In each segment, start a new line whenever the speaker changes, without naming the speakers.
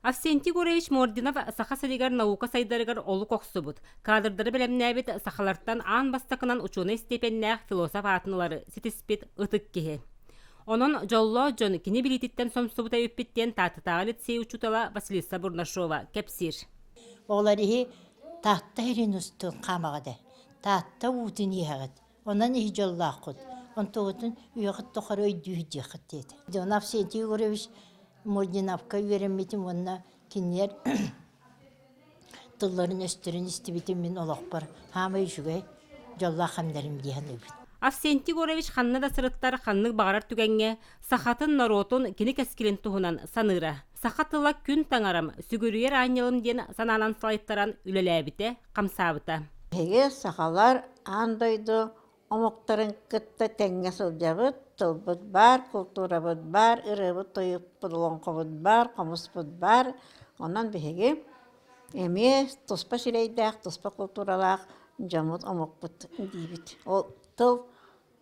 Авсентий Егорович Мординов Саха сиригэр наука сайдарыгар олук охсубут, кадрдары бэлэмнээбит сахалартан аан бастакынан учуонай степеннээх философ аатын ылары ситиспит ытык киһи. Онон дьоллоох дьон кини билиититтэн сомсубута эбиппит диэн Тааттатааҕы лицей учуутала Василиса Бурнашова кэпсиир.
Оҕолор иһи Таатта сирин устун хаамаҕыт ээ, Таатта уутун иһэҕит, онон иһи дьоллооххут, онтугутун үйэҕит тухары өйдүү сылдьыаххыт диэтэ. Дьон Авсентий Егорович Мординовка үөрэммитим уонна кинилэр тылларын-өстөрүн истибитим мин олохпор хаамай үчүгэй дьоллоох кэмнэрим дии саныыбын.
Авсентий Егорович ханна да сырыттар ханнык баҕарар түгэҥҥэ сахатын норуотун кини кэскилин туһунан саныыра. Саха тыла күн таҥарам, сүгүрүйэр аанньалым диэн санаанан салайтаран үлэлээбитэ, хамсаабыта.
Биһиги сахалар аан дойду омуктарын кытта тэҥҥэ сылдьабыт, тылбыт баар, култуурабыт баар, ырыабыт-тойукпут, олоҥхобут баар, хомуспут баар. Онон биһиги эмиэ туспа сирэйдээх, туспа култууралаах дьоммут, омукпут диибит. Ол тыл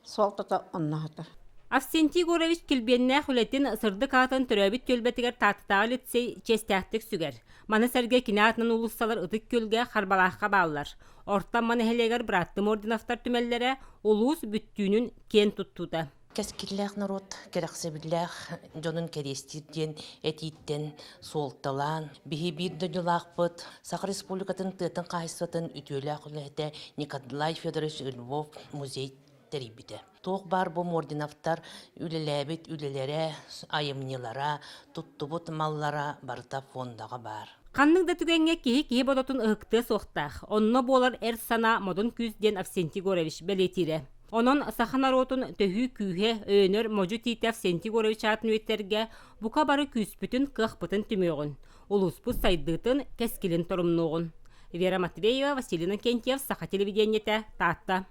суолтата онно сытар.
Авсентий Егорович килбиэннээх үлэтин сырдык аатын төрөөбүт түөлбэтигэр Тааттатааҕы лицей чиэстээхтик сүгэр. Маны сэргэ кини аатынан уулуссалар Ытык Күөлгэ, Харбалаахха бааллар. Орто Амма нэһилиэгэр бырааттыы Мординовтар түмэллэрэ улуус бүттүүнүн киэн туттуута.
Кэскиллээх норуот кэрэхсэбиллээх дьонун кэриэстиир диэн этииттэн суолталаан, биһи биир дойдулаахпыт Саха Республикатын тыатын хаһаайыстыбатын үтүөлээх үлэһитэ Николай Федорович Львов музей тэрийбитэ. Туох баар бу Мординовтар үлэлээбит үлэлэрэ, айымньылара, туттубут маллара барыта фондаҕа баар.
Ханнык да түгэҥҥэ киһи киһи бодотун ыһыктыа суохтаах, онно буолар эр санаа модун күүс диэн Авсентий Егорович бэлиэтиирэ. Онон саха норуотун төһүү күүһэ, өйөнөр модьу тиитэ Авсентий Егорович аатын үйэтитэргэ бука бары күүспүтүн, кыахпытын түмүөҕүн, улууспут сайдыытын, кэскилин торумнуоҕун. Вера Матвеева, Василий Иннокентьев, Саха телевидениетэ, Таатта.